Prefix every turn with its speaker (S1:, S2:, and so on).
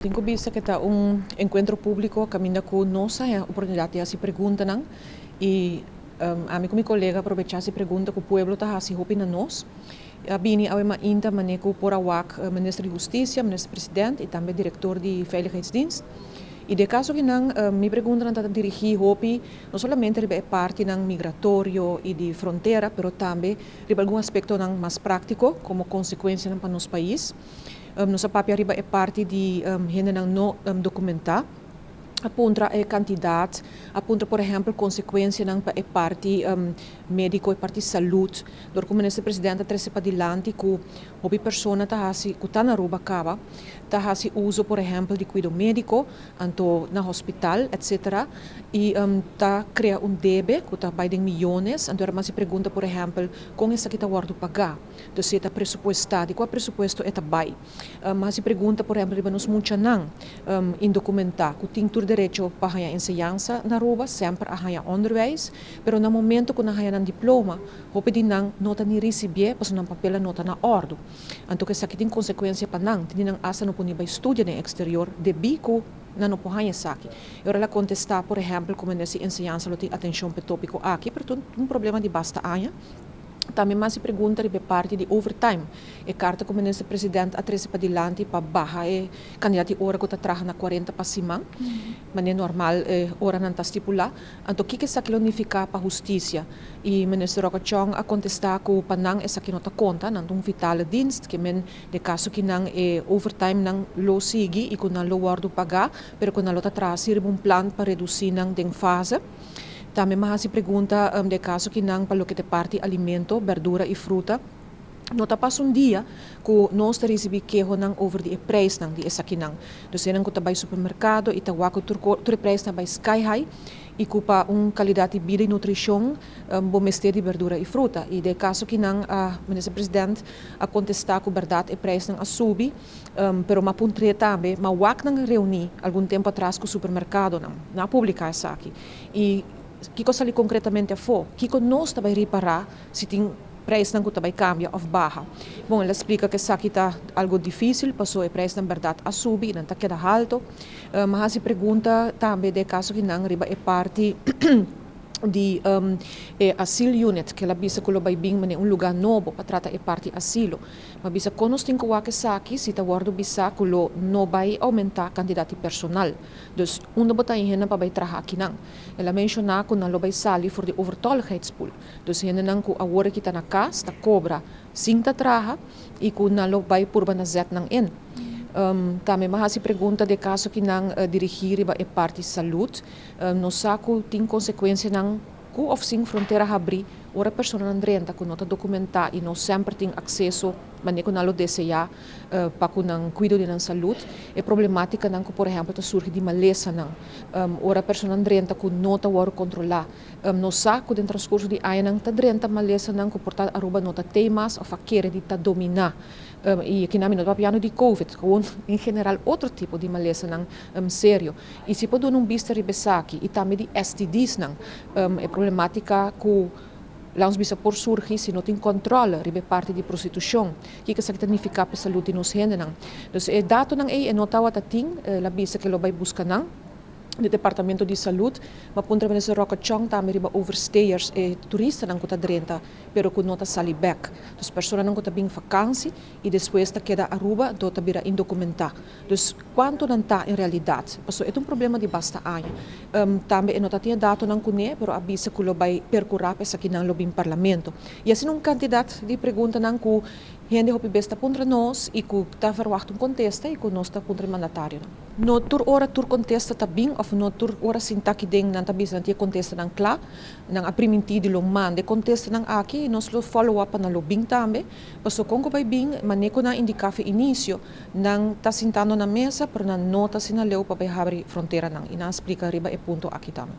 S1: Tin ku bisa ku ta un enkuentro públiko kaminda ku nos a oportunidat di hasi preguntanan i ami ku mi kolega aprovechá hasi pregunta ku pueblo ta hasi hopi na nos. A bini awe mainta mane ku por a wak minister di Hustisia, minister president i tambe direktor di Veiligheidsdienst. I den kaso kinan mi preguntanan ta dirigí hopi no solamente riba e partinan migratorio i di frontera, pero tambe riba algun aspektonan mas práktiko komo konsekuensianan pa nos pais. Nos a papia riba e parti di hendenan no dokumentá. A puntra e kantidat, a puntra por ehèmpel konsekuensianan pa e parti médiko, e parti salud. Dor ku minister presidente a trese padilanti ku hopi persona ta hasi ku ta na Aruba kaba ta hasi uso por ehèmpel di kuido médiko, anto na hospital etsetera i ta krea un debe ku ta bai den miyones. Anto era mas e pregunta por ehèmpel kon esaki ta wòrdu pagá. Dus si e ta presupuestá, di kua presupuesto e ta bai? Mas e pregunta, por ehempel, riba nos muchanan indokumentá ku tin tur derecho pa haña enseñansa na Aruba, semper a haña onderwijs, pero na momento ku nan haña nan diploma, hopi di nan no ta ni risibié pasobra nan papelnan no ta na òrdu. Anto ku esaki tin konsekuensia pa nan, tin di nan asta no por ni bai studia den eksterior debí ku nan no por haña esaki. E ora el a kontestá, por ehempel, ku minister di enseñansa lo tin atenshon pa e tópiko aki, pero ta un problema di basta aña. Tambe mas e pregunta riba e parti di overtime. E karta ku Minister President a trese padilanti pa baha e kandidat di ora ku ta traha na 40 pa siman, manera normal e oranan ta stipulá. Anto kiko esaki lo nifiká pa hustisia? I Minister Rocco Tjong a kontestá ku pa nan esaki no ta konta, nan ta un vitale dienst, ke men den kaso ki nan e overtime nan lo sigui i ku nan lo wòrdu pagá, pero ku nan lo ta traha si riba un plan pa redusí nan den fase. Tambe m'a hasi pregunta den kaso ki nan pa loke ta parti alimento, berdura i fruta. No ta pasa un dia ku nos ta risibí kehonan over di e preisnan di esakinan. Dus esnan ku ta bai supermerkado i ta wak ku tur tur e preisnan a bai sky high i ku pa un kalidat di bida i nutrishon bo mester di berdura i fruta. I den e kaso ki nan Minister President a kontestá ku bèrdat e preisnan a subi. Pero m'a puntr'é tambe, m'a wak nan reuní algun tempu atras ku supermerkadonan. Nan a publiká esaki. I kiko a sali konkretamente afó? Kiko nos ta bai ripará si tin preisnan ku ta bai kambia òf baha? Bon, el a splika ku esaki ta algu difísil pasobra e preisnan bèrdat a subi i nan ta keda haltu. M'a hasi pregunta tambe den e kaso ki nan riba e parti di e asil unit, ku el a bisa ku lo bai bin manera un lugá nobo pa trata e parti asilo. Ma bisa kon nos tin ku wak esaki si ta wòrdu bisá ku lo no bai oumentá kantidat di personal. Dus unda bo ta haña hendenan pa bai traha akinan? El a menshoná ku nan lo bai sali for di overtolligheidspool. Dus hendenan ku awor aki ta na kas ta kobra sin ta traha i ku nan lo bai purba na zet nan in. Tambe mi a hasi pregunta di e kaso ki nan dirigí riba e parti salud. Nos sa ku tin konsekuensianan ku òf sin frontera habrí ora personanan drenta ku no ta dokumentá i no semper tin akseso manera ku nan lo deseá pa ku nan kuido di nan salud. E problemátikanan ku por ehèmpel ta surgi di malesanan ora personanan drenta ku no ta wòrdu kontrolá. Nos sa ku den transkurso di añanan ta drenta malesanan ku por ta Aruba no ta tei mas òf a kere di ta dominá. I aki nan mi no ta papiando di covid, gewoon en general otro tipo di malesanan serio. I si por duna un bista riba esaki i tambe di STDsnan, e problematica cu laat ons bisa por surgi si no tin control riba e parti di prostitucion, kico esaki ta nifica pa e salud di nos hendenan. Dus e datonan ey e no tawata tin, el a bisa cu e lo bay busca nan di Departamento di Salud. Ma puntra Minister Rocco Chong tambe riba overstayers, e turistanan cu ta drenta pero cu no ta sali bek. Dus personanan cu ta bin vakantie y despues ta keda Aruba anto ta bira indocumentá. Dus kuantu nan ta en realidat? Pasobra e ta un problema di basta aña. Tambe e no ta tin e datonan kuné, pero a bisa ku lo bai perkurá pa esakinan lo bin parlamento. I asina un kantidat di preguntanan ku hende hopi bes ta puntra nos i ku ta verwagt un kontesta i ku nos ta puntra e mandatarionan. No tur ora tur kontesta ta bin òf no tur ora sintá aki den nan ta bisa nan tin e kontestanan kla. Nan a primintí di lo manda e kontestanan aki i nos lo follow up pa nan lo bin tambe. Pasobra kon ku bai bin, manera ku nan a indiká for inisio, Nan ta sintando na mesa, pero nan no ta asina leu pa bai habri fronteranan, i nan a splika riba e punto aki tambe.